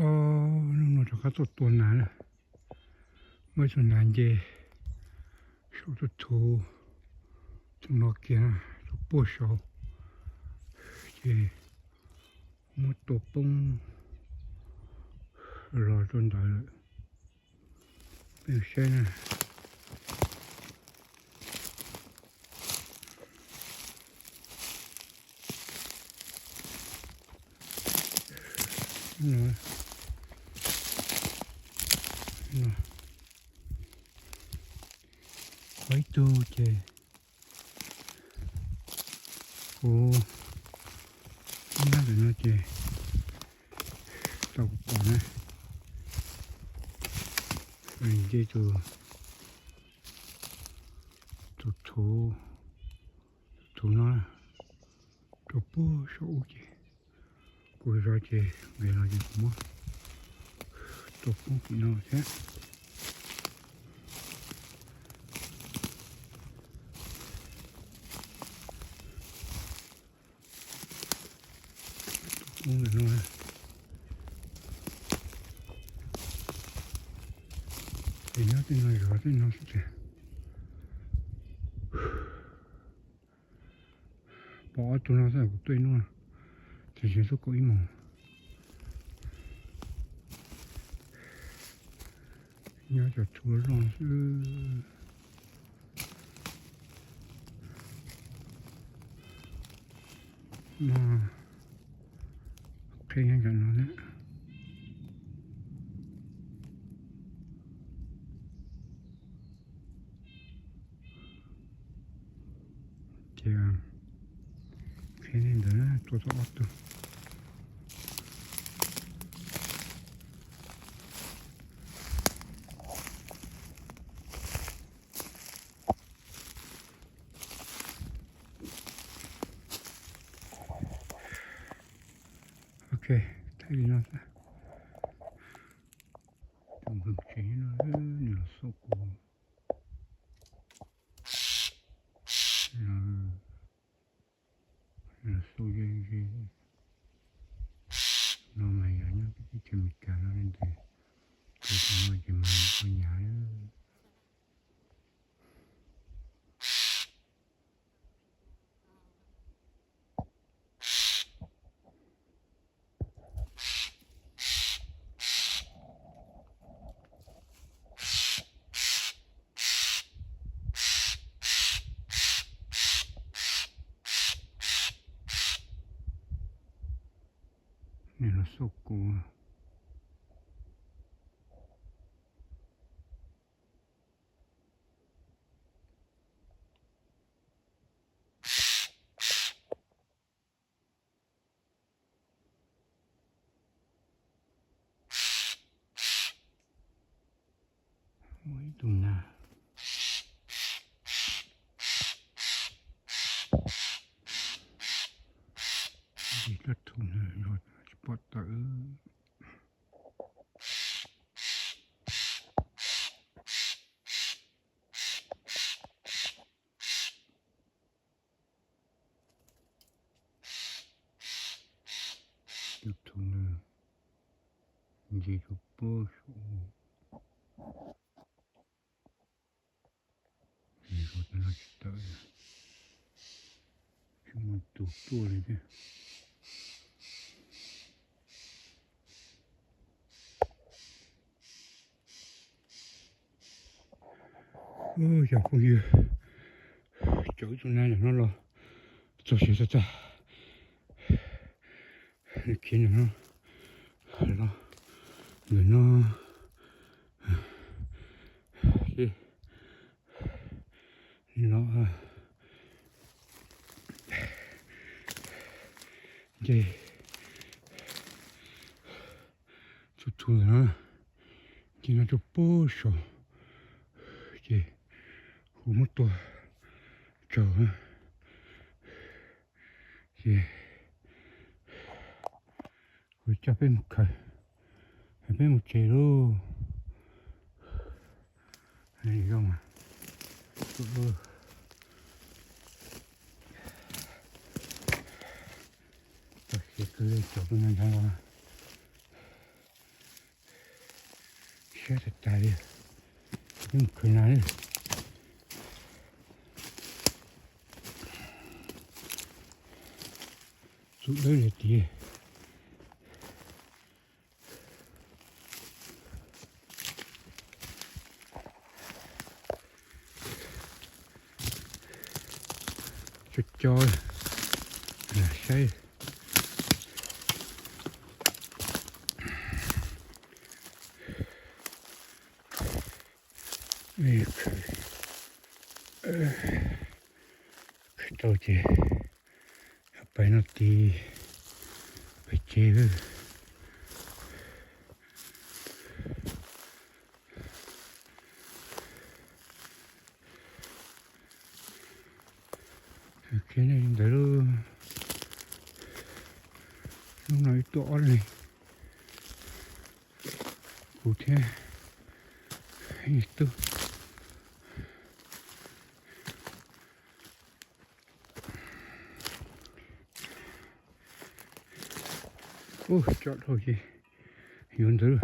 Ob, hnub no rov qab tuaj tua nas na. Muaj ib tug nas nce saum tus thuv, tus no kiag na, tus puag saud, ces muab tua poob los rau ntawd lawm. Peb saib na. Qhov ib tug ces kuv nyob ntawm no ces tau kuv pom na, nce tus, tus thuv, tus thuv no rau puag saum ub ces kuv zov ces nqes los ces kuv muab tua poob tim no thiab. Tua poob ntawm no. Ces nyob tej no zov tej no xwb tiag. Pom ob tug no xwb kuv tuaj ib hnub, tam sim tuaj kaum ib moos. Nyob cov thuv loj xwb. No, qhib nyob cov no thiab. Ces qhib li ntawd, tua tau ob tug. Ok, thaij li no xwb. Tus npawg tsev no nws los xauj kuv. Nws los xauj ze ze. No mas yog nyob peb teb chaws Amelikas no li ntawd, tus no ces mas ua nyav lawm. Nws los xauj kuv. Muaj ib tug nas. Ntsis tsob thuv no los tsis pom tawm. Tus thuv no ntsis rau puag saum. Ntsis rau no tsis tawm, tsis muaj tus tuaj li thiab. Cov phooj ywg, cov ib tug nas no los txog siav tag tag. Khiav ntawm no los, ntawm no, los, ces tus thuv ntawm no, ces no rau puag saum, ces kuv muab tua tsaug. Ces kuv coj peb mus khaws, peb mus tsev lauj. Zoo mas, txog siav kawg li, cov tus nas ntawd los. Tas tas li, mus khwv nas li. Txuj dawb li tiag. Cov cov saib. Khwv tau ces pais no tis, pais tsev. Li ntawd, hnub no wb tuaj ob leeg, kuv thiab tub. Ub, tso dhau ces yuav ntawd.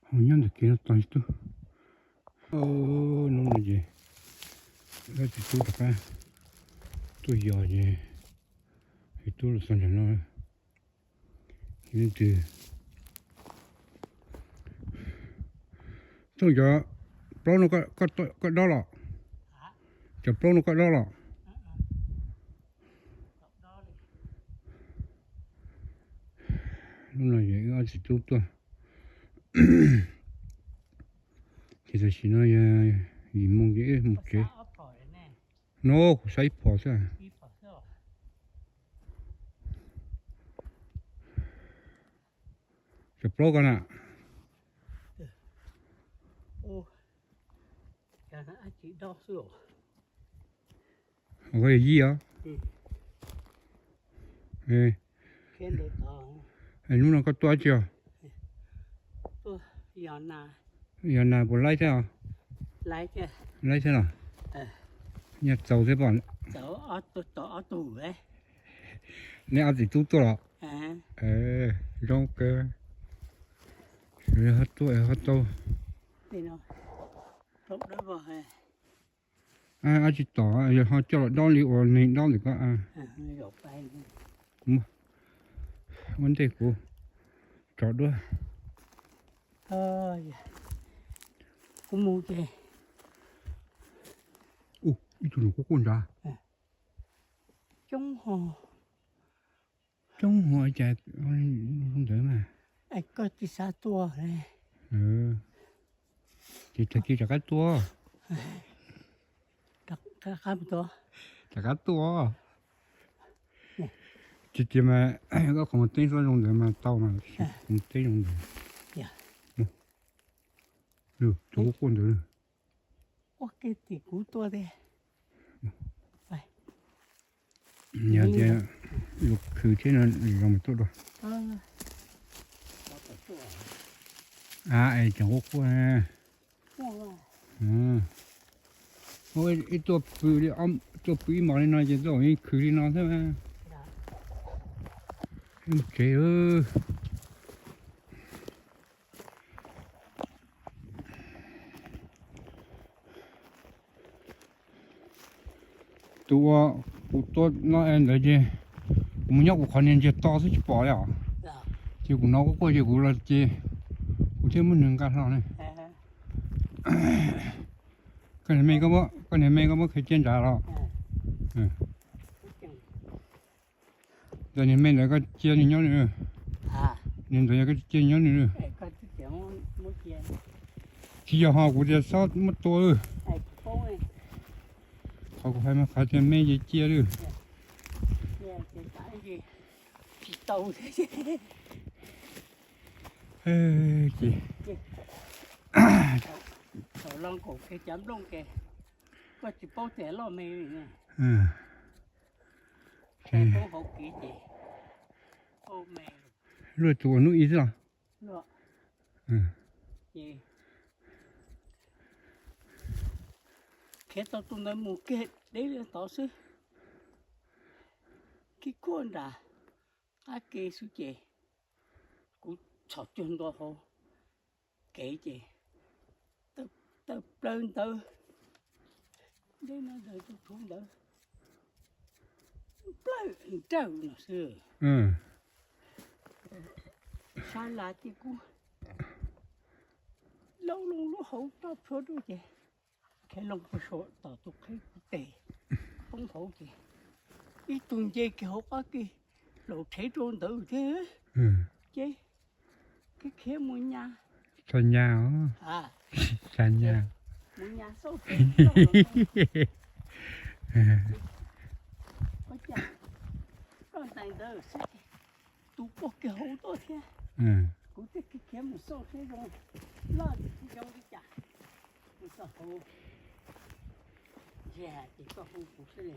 Ho nyob ntawm kev no tos tub. Hnub no ces txiv tub rov qab tuaj yos ces txiv tub los txog ntawm no. Leej twg? Tooj, cov plaub no koj dob los? Cov plaub no koj dob los? Hnub no yog wb ob txiv tub tuaj. Ces tam sim no yog yim moo ces wb mus tsev. No kuv saib ib phom xwb. Cov plaub ko na. Yij os. Hnub no koj tuaj dab tsi os? Yog nas puas laib thiab os? Laib thiab los? Nyaj txaus thiab pom. Neb ob txiv tub tuaj los? Zoo kawg. Ho tuaj ho tau. Ab tsis tom, yog ho coj los dob li uas neeg dob ntawm ko. Ua ntej kuv tso duab. Ib tug nws quaj quaj nrad. Coob ho cas zoo ntawd mas. Koj tsis xav tuaj. Ces tag kis rov qab tuaj. Rov qab tuaj. Tsis tias mas koj qhov muag teb xob zoo ntawd mas tau mas, qhov muag teb zoo ntawd. Cov quaj quaj ntawd. Ua ke tim kuv tuaj tiag. Yog tias yuav khwv thiab no zoo mas tuaj dua. A es tseem quaj quaj. Ib tuaj pw, tuaj pw ib hmos li no ces tuaj yeej khwv li no xwb. Mus tsev. Tus uas kuv tua no es ntawd ces kuv mus nyob kuv qhov niag ntsiag to xwb tsis pom li os. Ces kuv hnov quaj quaj ces kuv los ces kuv thiaj muab nws nqa hlo ne. Koj niag me, koj niag me koj muab khiav cia nrad los? Ntawm niag me ntawd koj cia nws nyob nws. Niag ntawd yog koj cia nws nyob nws. Tsis yog ho kuv tias txhob muab tua. Qhov kuv hais mas qhov tias me ces cia lawm. Ces luaj tus uas hnub ib xwb los? Khiav tau tus ntawd mus kiag deb li tod xwb. Khib khuaj nram qab ke xwb ces kuv txhos cuag ntua hauv kev ces tawm plaws ntawd, deb no ntawd tus thuv ntawd plawg nrawm no xwb. Sab las ces kuv laub loo lub hauv roj plhuav rau ces khiav loo puag saum tom tus qheb kuv tes poob hauv ces ib tug nce kiag hauv qab ke laus rhev rau ntawd thiab ces khiav khiav mus nyas, txog nyas, txog nyas, mus nyas xauj pem roj ntais ntawd xwb ces tus puag kiag hauv tuaj thiab. Kuv thiaj khiav khiav mus xauj seb zoo loj zoo li cas. Mus txog hauv, ces koj hu kuv xwb li.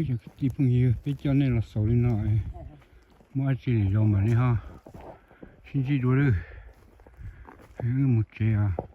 Cov kwv tij phooj ywg, peb coj nej los xaus li no, muaj dab tsi lwm zaus mam li ho sib ntsib dua lawm. Wb mus tsev os.